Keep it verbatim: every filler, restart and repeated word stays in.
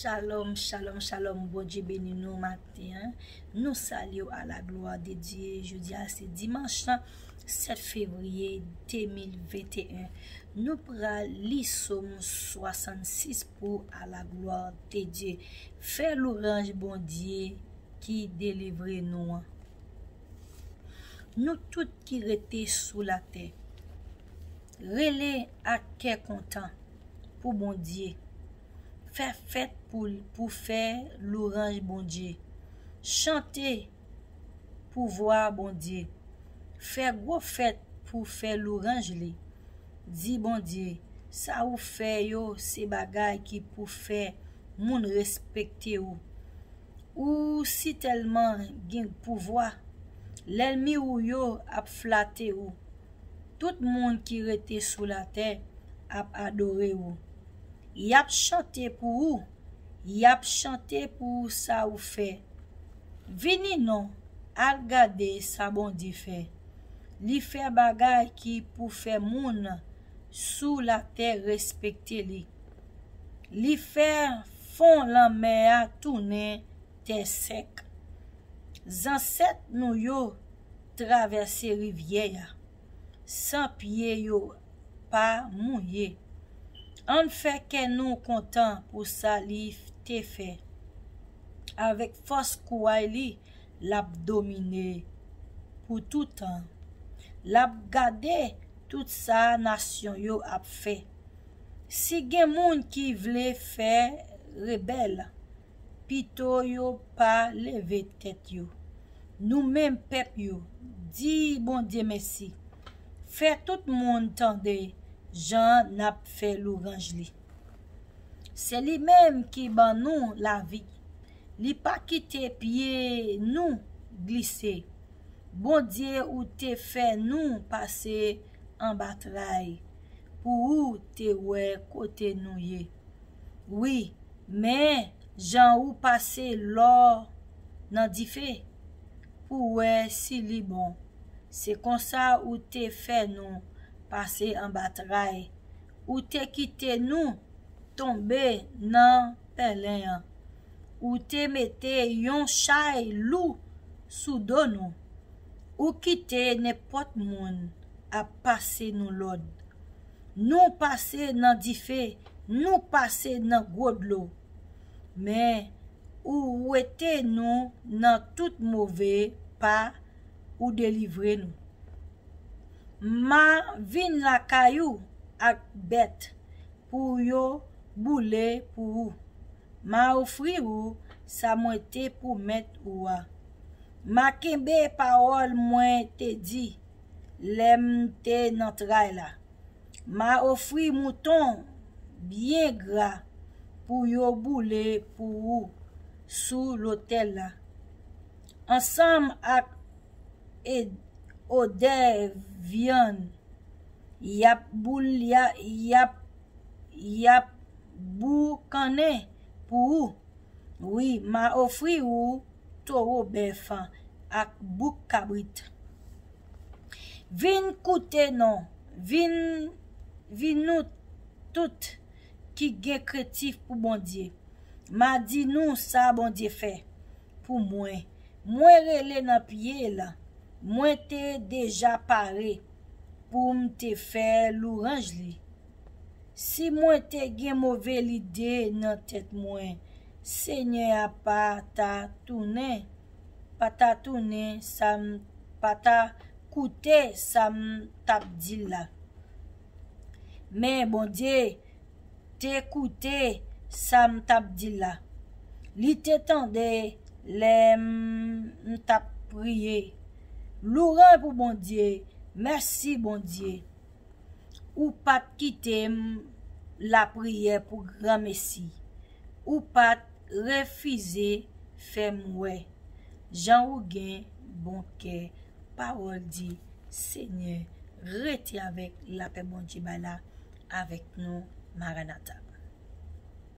Shalom, shalom, shalom. Bondye beni nou maten an. Nou salye w à la gloire de Dieu. Jodi a se dimanch sèt fevriye de mil venteyen. Nou pral li Sòm swasannsis pou à la gloire de Dieu. Fè louranj Bondye ki delivre nou an. Nou tout ki rete sou latè, rele ak kè kontan pou Bondye. Fè fèt pou, pou fè louranj Bondye. Chante pouvwa Bondye. Fè gwo fèt pou fè louranj li. Di Bondye, sa ou fè yo se bagay ki pou fè moun respekte ou. Ou sitèlman gen pouvwa, lènmi ou yo ap flate ou. Tout moun ki rete sou latè ap adore ou. Y ap chante pou ou, y ap chante pou sa ou fè. Vini non, al gade sa Bondye fè. Li fè bagay ki pou fè moun sou latè respekte li. Li fè fon lanmè a tounen tè sèk. Zansèt nou yo travèse rivyè a san pye yo pa mouye. Ann fè kè nou kontan pou sa li te fè. Avèk fòs kouray li, l ap domine pou toutan. L ap gade tout sa nasyon yo ap fè. Si gen moun ki vle fè rebèl, pito yo pa leve tèt yo. Nou menm pèp yo, di Bondye mèsi. Fè tout moun tande jan n ap fè louranj li. Se li menm ki ban nou lavi. Li pa kite pye nou glise. Bondye, ou te fè nou pase anba tray pou ou te wè kote nou ye. Wi, men jan ou pase lò nan dife pou wè si li bon. Se konsa ou te fè nou pase anba tray. Ou te kite nou tonbe nan pèlen an. Ou te mete yon chay lou sou do nou. Ou kite nenpòt moun ap pase nou lòd. Nou pase nan dife, nou pase nan gwo dlo. Men ou wete nou nan tout move pa, ou delivre nou. M a vin lakay ou ak bèt pou yo boule pou ou. M a ofri ou sa mwen te pwomèt ou a. M a kenbe pawòl mwen te di lè m te nan tray la. M a ofri mouton byen gra pou yo boule pou ou sou lotèl la, ansanm ak e-, odè vyann. Y ap boul-, y a-, y ap, y ap boukannen pou ou. Wi, m a ofri ou towo bèf ak bouk kabrit. Vin koute non, vin, vin nou tout ki gen krentif pou Bondye. M a di nou sa Bondye fè pou mwen. Mwen rele nan pye l. Mwen te deja pare pou m te fè louranj li. Si mwen te gen move lide nan tèt mwen, Senyè a pa ta tounen, pa ta tounen sa m, pa ta koute sa m t ap di l la. Men Bondye te koute sa m t ap di l la. Li te tande lè m, m t ap priye. Louranj pou Bondye. Mèsi, Bondye. Ou pa t kite m lapriyè pou granmesi. Ou pa t refize fè m wè jan ou gen bon kè. Pawòl di, Senyè, rete avèk lapè Bondye bay la avèk nou. Maranata.